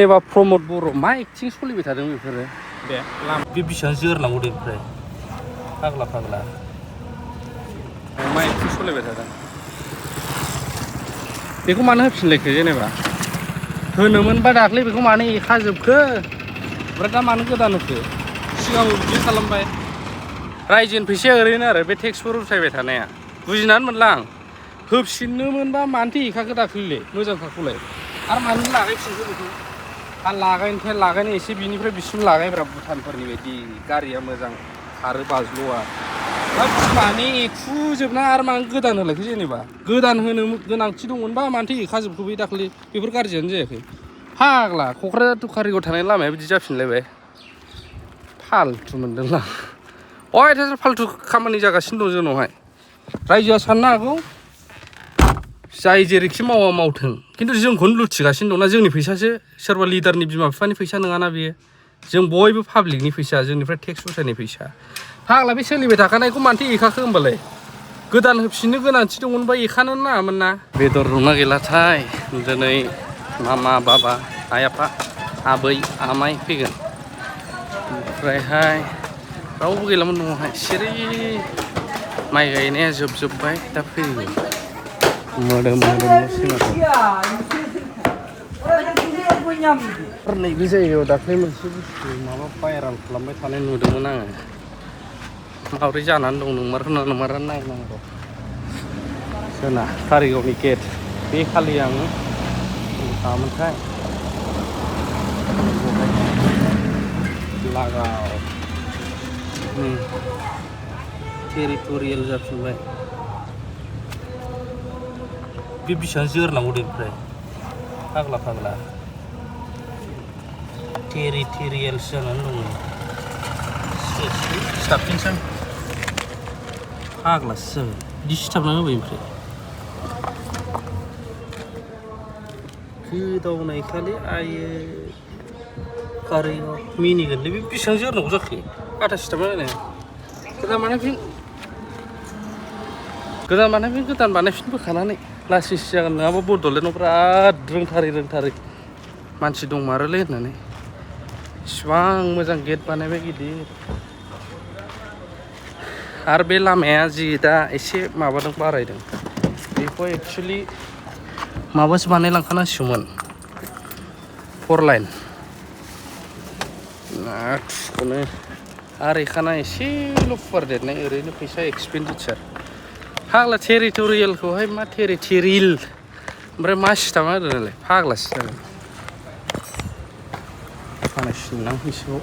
एबा प्रमद बर' मा एक्टिं सोलिबाय थादों बेफोरो बे बेसेबां जोरनांगौ दे ओमफ्राय फाग्ला मा एक्टिं सोलिबाय थादों बेखौ मानो होफिनलायखो जेनेबा होनोमोनबा दाख्लै बेखौ मानो एखाजोबखो ओमफ्राय दा मानो गोदान होखो सिगाङाव बिदि खालामबाय रायजोनि फैसाया ओरैनो आरो बे टेक्सफोर उथायबाय थानाया बुजिनानै मोनला आं होफिननोमोनबा मानोथो एखाखो दाख्लैलाय मोजांखाखौलाय आरो मानो लागायफिनखो बेखौ आरो लागायनो एसे बिनिफ्राय बिसिम लागायब्रा भुटानफोरनि बायदि गारिया मोजां खारो बाज्ल'आ माने एखुजोबना आरो मानो गोदान होलायखो जेनेबा गोदान होनो गोनांथि दंमोनबा मानोथो एखाजोबखो बै दाख्लै बेफोर गाज्रियानो जायाखै फाग्ला क'क्राझार टु कारिगाव थानाय लामाया बिदि जाफिनलायबाय फाल्थु मोनदोंलां अयथासार फाल्थु खामानि जागासिनो दं जोंनावहाय रायजोआ साननो हागौ जाय जेरैखि मावा मावथों खिन्थु जोंखौनो लुथिगासिनो दंना जोंनि फैसासो सोरबा लिडारनि बिमा बिफानि फैसा नङाना बेयो जों बयबो पाब्लिकनि फैसा जोंनिफ्राय टेक्स उथायनाय फैसा फाग्ला बे सोलिबाय थाखानायखौ मानोथो एखाखो होमबालाय गोदान होफिननो गोनांथि दंमोनबा एखानो नाङामोन ना बेदर दंना गैलाथाय दिनै मामा बाबा आइ आफा आबै आमाइ फैगोन ओमफ्रायहाय रावबो गैलामोन न'आवहाय सिरि माइ गायनाया जोबजोब्बाय दा फैगोन मोदोमसै माथो नैबे जायगायाव दाख्लै मोनसे बुस्थु माबा भाइराल खालामबाय थानाय नुदोंमोन आङो माबोरै जानानै दं नंमारा नायनांगौ जोंना कारिगावनि गेट बे खालि आङो थाङामोनथाय लागाव टेरिटरियेल जाफिनबाय बे बेसेबां जोरनांगौ दे ओमफ्राय फाग्ला टेरिटरियेलसो जानानै दङ स्टाफिंसो फाग्लासो जाबाय बिदि सिथाबना होबाय ओमफ्राय गोदावनाय खालि आयो कारिगाव मिनिगोनलै बे बेसेबां जोरनांगौ जाखो आथा सिथाबना होनाया गोदान बानायफिनबोखानानै लासिंसिं जागोन नङाबा बड'लेण्डआव बिराद रोंथारै मानसि दंमारोलै होननानै इसिबां मोजां गेट बानायबाय गिदिर आरो बे लामाया जि दा एसे माबादों बारायदों बेखौ एक्सुवेलि माबासो बानायलांखानांसिगौमोन 4 लाइन नाथुखौनो आरो एखाना एसेल' फुवारदेरनाय ओरैनो फैसा एक्सपेन्डिचार फाग्ला टेरिटरियेलखौहाय मा टेरिटरियेल ओमफ्राय मा सिथाबना होदों नालाय फाग्लासो जागोन खानाय सिननांसिगौ